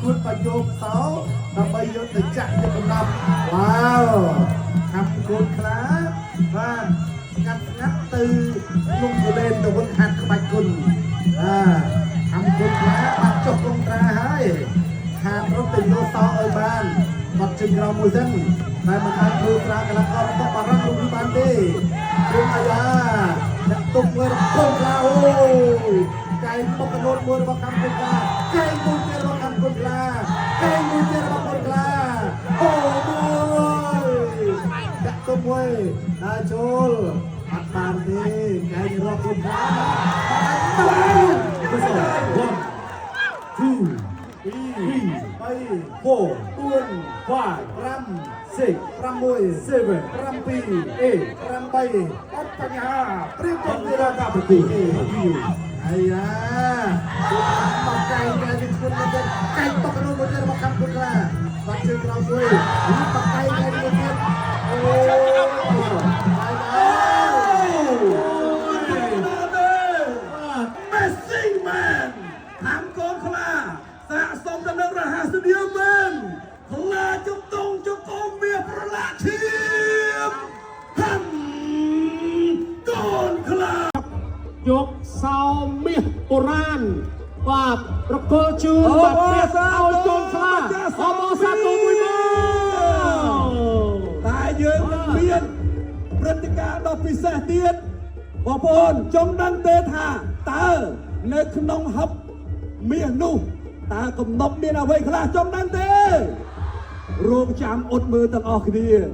គុណបាយកសោដើម្បីយកទៅចាក់យកកំណប់វ៉ាវខំកូនខ្លាបាទស្ងាត់ស្ងាត់ទៅនំកលេនទៅវឹកហាត់ក្បាច់គុណបាទខំកូនខ្លាបានចុះកុងត្រាហើយខាតរត់ទៅយកសោឲ្យបានបាត់ជើងក្រោមមួយសិនតែមិនអាចធ្វើត្រាកលកររបស់បារាំងលោកនេះបានទេជើងអាយ៉ាអ្នកទុកមើលកូនខ្លាអូយកែងបុកកណូតមួយរបស់កម្ពុជាកែងមួយទៀតរបស់កម្ពុជាកែងមួយទៀតរបស់កូនខ្លាអូមួយដាក់ទុកមួយដើរចូលអត់បានទេកែងរកកូនខ្លាបាន 1 2 2 3 4 4 5 5 6 6 7 7 8 8អត់បញ្ហាព្រៀបទៅទីរកប្រ ទី ទីអាយ៉ាមកកែងកែងឈុនមកកែងតកនោះមកទៀតមកកម្មគុណឡាបាត់ជើងក្រោមមួយនេះបកកែងកែងមួយទៀតអូបាយបាយ Messing Man ខាំកូនខ្លាសាកសមទៅនឹងរហស្សនាមែនខ្លាជំទង់ជង្គង់មាសប្រឡាក់ឈាមហាំកូនខ្លា យកសោមាសបុរាណបាទប្រគល់ជូនបាទព្រះឲ្យកូនខ្លាអបអរសាទរមួយមក តែយើងនឹងមានព្រឹត្តិការណ៍ដ៏ពិសេសទៀតបងប្អូនចង់ដឹងទេថាតើនៅក្នុងហឹបមាសនោះតើកំណប់មានអ្វីខ្លះចង់ដឹងទេរងចាំអត់មើលទាំងអស់គ្នា។